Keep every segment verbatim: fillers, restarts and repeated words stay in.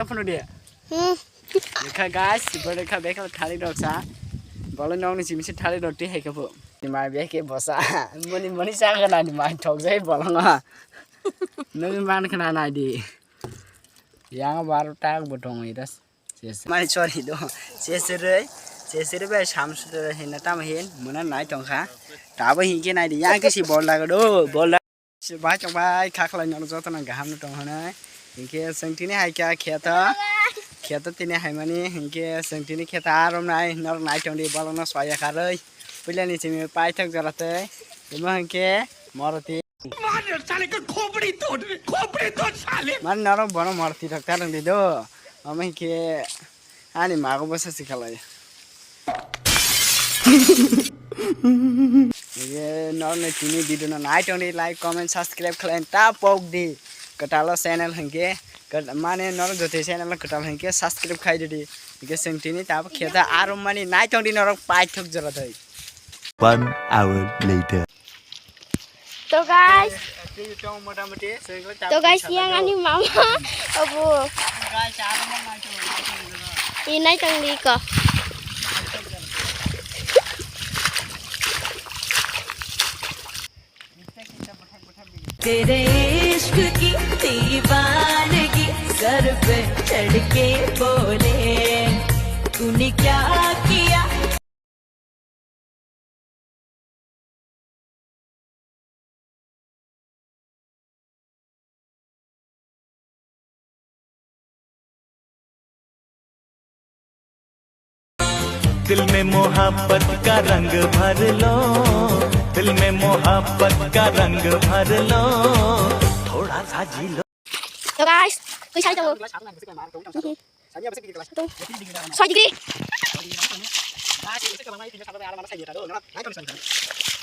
Phunu de. Hmm. Lekha guys, bo lekha bekha thali rok sa. Bolo nong ni simi se thali rok ti hai kha bo. Ni mai beke bosa. Moni moni sa ga na ni mai thok jai bolo nga. Nong man khana nai di. Yang bar tak bo tong i das. Mani sorry do. Sesere, sesere bai samsudere hinna tamo hin muna nai tongkha. Tabo hinke nai di yang kisi bol laga do, bol laga. Bai tong bai khakhlai nong joto nang gaham no tong hwnai. Hinke sengtini hai kya kheta. Kheta tini hai mani hinke sengtini kheta arom nai nor nai tong di bolong no soya kharoi. Puila ni simi pai thok jora tei. Imo hinke moroti. मार साले का खोपड़ी तोड़, खोपड़ी तोड़ साले। Man norok bono mor tirok tarang di do. Omo hinkhe ani mago bosa sikalai. Ye norok ni tini video no nai tong di, like, comment, subscribe khlai ta pok di. Kwtalo channel hinkhe kwt-, mane norok jote channel kwtal hinkhe subscribe khai di di. Hinkhe seng tini tabo kheta arom mani nai tong di norok paithok jora doi. One hour later. To guys, to guys, yang ani mama obo. Inai tong di ko. तेरे इश्क की दीवानगी सर पे चढ़ के बोले तूने क्या किया। दिल में मोहब्बत का रंग भर लो, दिल में मोहब्बत का रंग भर लो, थोड़ा सा जी लो। So guys, kwi sai tongo. Soi degree.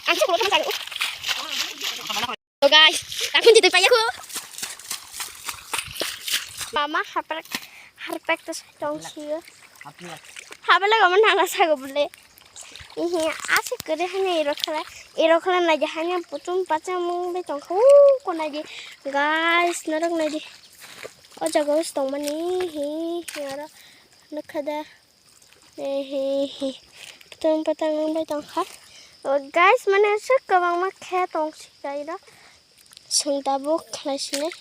Ang sa kulo thang sai. So guys, takun jitui paiya ko. Mama harpek harpek to sai tong siyo. Habele gaman nana sago bole. Ihi, aswk kwrwi haino ero khlai, ero khlai naidi haino putum pachang mung bai tongkha, u, ko naidi. Guys, norok naidi. O jaga o se tongmani, hi, hi, aro nukha da. He, he, he. Putum patang wng bai tongkha. O, guys, mane aswk kwbangma khe tong sika iro. Chwng tabuk khlai sinai.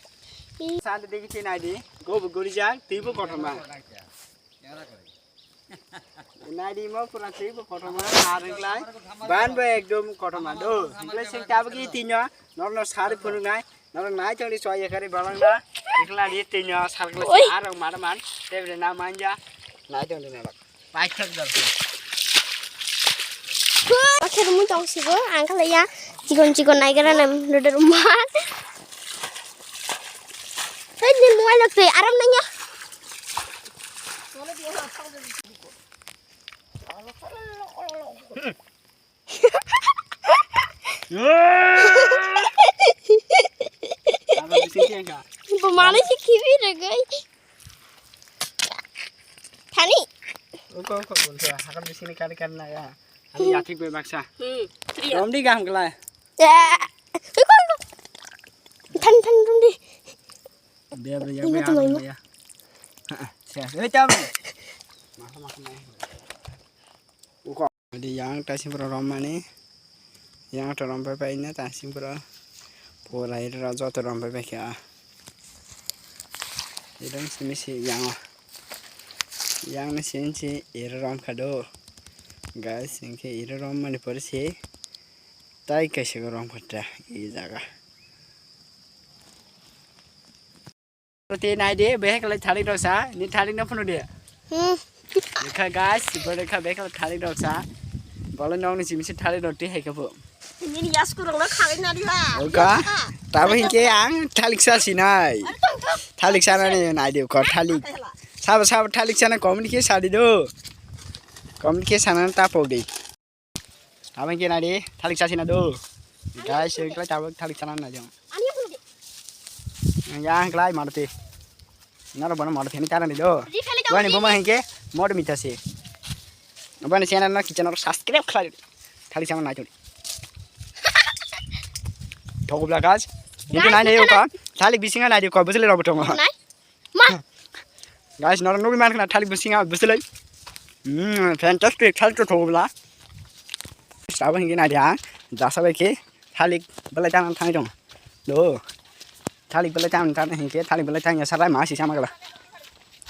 I- Sandi digi twi naidi, go bo gurijak, twi bo kothoma. Naidi mo pura twi bo kothoma, ar wngklai. Ban bo ekdom kothoma do. Wngklai sing tabuk i tinyo, norno sari phunuknai, norok nai chongdi choi yakari balangda. Wngklai di tinyo, sar wngklai. Oi. Ar wng mada man, tebre na manja. Nai chongdi norok. Paithak dal. Pakhir mu tong sigo, ang kala ya. Chikon chikon nai gara nam rudar man. Hei, ni mobile lak tei, aram nanya. Apa bising tiang ka? Pemana sih kiwi regai? Thani. Uko uko buntu hakam bising kari kari na ya. Ani yatik be baksa. Hmm. Rom di gam kala. Ya. Uko uko. Thani thani rom di. Be be ya. Ini be tuh main. Ya. Ha, ha. Siap. Eh, jam. Masa masa main. Uko. Adi yang taising pura rom mani. Yang to rom pai pai na taising pura. Pura ira joto rom pai pai kha. Idang simi si yang. Yang ni sin si ira rom kha do. Guys, inke ira rom mani pore si. Tai kaisa rom kha ta i jaga. Roti nai de, behek lai thalik rok sa, ni thalik no phunu de. Hmm. Lekha guys, bo lekha behek lai thalik rok sa. Bolo nong ni simi se thalik rok ti hai kha bo. Nini yasku rok no khalai na di ba. Oka. Yasku. Tabo hinke ang thalik sa sinai. Thalik sa nani nai de ko thalik. Sabo sabo thalik sa na comment khe sa di do. Comment khe sa na ta pok de. Abang khe nai di, thalik chasi na do. Guys, yang kelai tabuk thalik chana na jong. Yang kelai Maruti. Naro bono Maruti ni chana di do. Wani boma hingke mod mita se. Bani channel na kitchen or subscribe khlai. Thalik chana na jong. Thogubla guys. Itu nai ne yo ka. Thalik bisinga nai di ko bujle robo tongo. Nai. Ma. Guys, norok nugwi mankha na thalik bwswk bwswlwi. Hmm, fantastic, thalik to thogobla. Sabo hingi na dia, jasa bai khe thalik belai tang thang jong. Do. Thalik belai tang thang hingi thalik belai tang ya sarai ma si sama gala.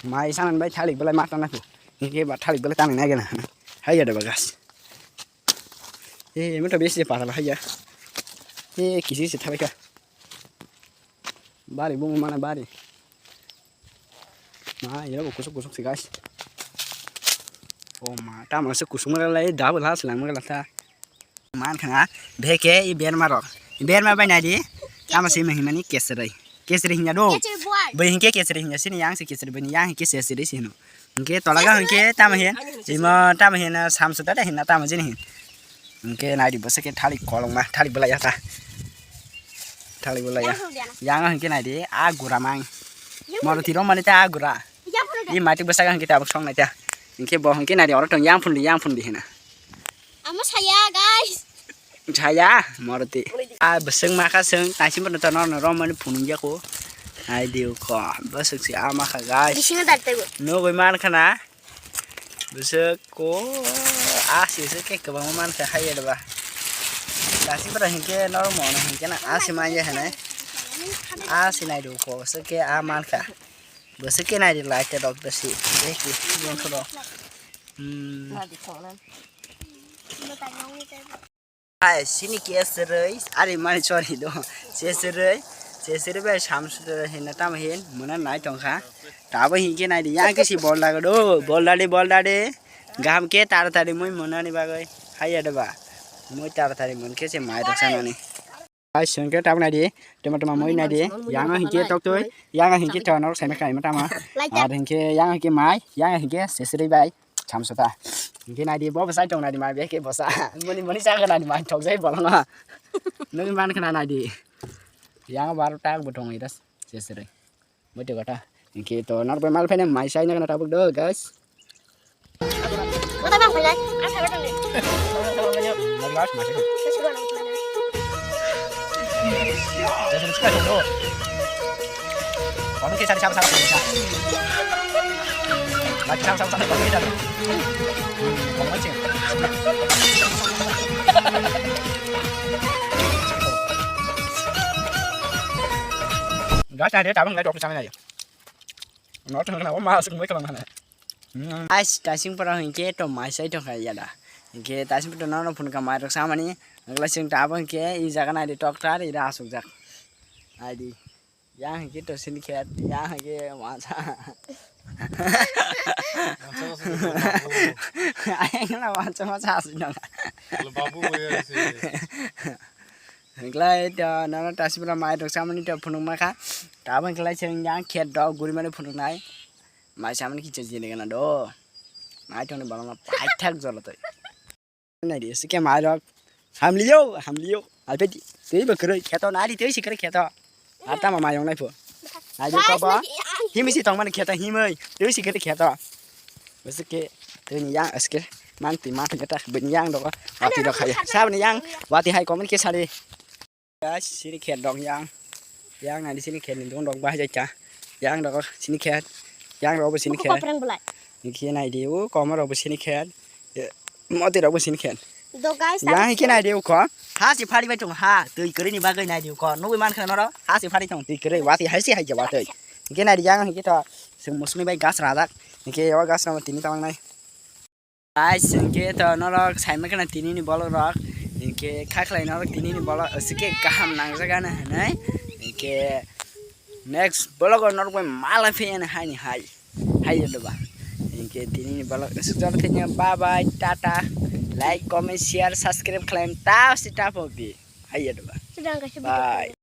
Mai sanan bai thalik belai ma tang na. Hingi ba thalik belai tang na gala. Hai ya da bagas. Eh, emo to besi patala hai ya. Eh, kisi se thabai kha. Bari bumu mana bari. Ma, ira bo kusuk kusuk se guys. O ma, tamo se kusuk mara lai double has lang mara ta. Man khana, beke i berma rok. I berma bai nadi. Tamo se me himani kesrei. Kesrei hinya do. Kesrei buai. Bai hinke kesrei hinya sini yang se kesrei bai yang hinke kesrei sini. Hinke tolaga hinke tamo hin. Imo tamo hin samsu tata hin tamo jini hin. Hingke naidi bwswk khe thalik kolokma, thalik belai ya ta. Thalik belai ya. Yang hingke naidi, a gura mang. Moro tirok mani ta a gura. Di mati bwswk hingke tabuk song nai ta. Hingke bo hingke naidi oro tong yang phundi, yang phundi hina. Amo saya, guys. Saya, moro ti. A bwswk ma kha swng, taisim bono ta norno rom mani phunung ya ko. Ai diu ko, bwswk si a ma kha, guys. Bisingo dar tebo. Nugui man khana. Bwswk ko a si se ke kwbangma mankha hai ya ba. Kasi bwrwi hinkhe norok mono hinkhe na a si manya hinwi. A si naidu ko se ke a mankha. Bwswk ke naidi lai te rok da si. Thank you. Yung kho do. Hmm. Hai, sini kesrei, ari mani sorry do. Sesrei, sesrei bai samsudra hinna tamo hin, mona nai tongkha. Tabo hinke nai di, yang kisi bol dago do, bol dade, bol dade. Gaham ke tara tari mui mona ni bagoi. Hai ya da ba. Mui tara tari mon ke se mai rok sanani. Hai, sengke tabo nai di, tama tama mui nai di. Yang hinke tok toi, yang hinke tonor seme kai ma tama. Ar hinke yang hinke mai, yang hinke sesrei bai. Chamsota. Hingke naidi, bo bwsai tong naidi, ma beke bwsa. Moni, moni sa kha naidi, ma thok jai bolongo. Nugui man khana naidi. Yang baro tak bo thong iras. Sesere. Bote kata. Hingke to nar bai mal phene mai sai na tabuk do, guys. Mata bang phai lai. Asa betul ni. Lagi guys, masih. Sesere na. Sesere suka dong. Kamu kisah di sama-sama. Lagi sama-sama, kamu kisah. Hmm, kamu aja. Gas na dia, tabang ngai dok sana ya. Nor tengah kenapa masuk mereka mana? Hmm. Ais, tasing pura hingke to masai to kaya da. Hingke tasing pura nono phun ka mai rok samani. Nagla sing tabang ke i jaga na di toktar i rasuk jak. Adi. Yang hingke to sini khet, yang hingke masa. Ayang na masa masa asli dong. Kalau babu ya sih. Hingklai to nono tasing pura mai rok samani to phunuk ma kha. Tabang hingklai sing yang khet dok guri mani phunuk nai. Mai samani kicha jini gana do. Mai tongni balama paithak jolo toi. Nai di, sike mai rok. Hamliyo, hamliyo. Alpe di, tei bo kwrwi kheto, nai di, tei si kwrwi kheto. Ar tamo mai rok nai pho. Nai di, ko bo. Himi si tong mani kheto, himoi. Tei si kwrwi kheto. Bwswk khe, tei ni yang, aske. Man twi, man twi, ta, bini yang dogo. Wati rok hai. Sabni yang, wati hai, komon khe sari. Guys, sini khet dok yang. Yang nai di sini khet ni dong dok bahai jai kha. Yang dok sini khet. Yang rok bo sini khet. Niki nai di o koma rok bo sini khet. Moti rok bo sini khet. Do guys, yang hike nai di o kho. Ha si phari bai tong ha. Twi kwrwi ni bagwi nai di o kho. Nugui man khana noro. Ha si phari tong twi kwrwi. Wati hai si hai jaba twi. Hike nai di yang hike to. Sing musuni bai gas rajak. Hike o gas rok tini talang nai. Guys, hingke to norok saima khana tini ni bolok rok, hingke khakhlai norok tini ni bolok, asike kaham nangjak ano hinui, hingke next bolok o norok bai malai phai ano hai ni hai, hai ya doba, hingke tini ni bolok asuk jora thani bye bye, tata, like, comment, share, subscribe khlai ta si ta pok di, hai ya doba, bye.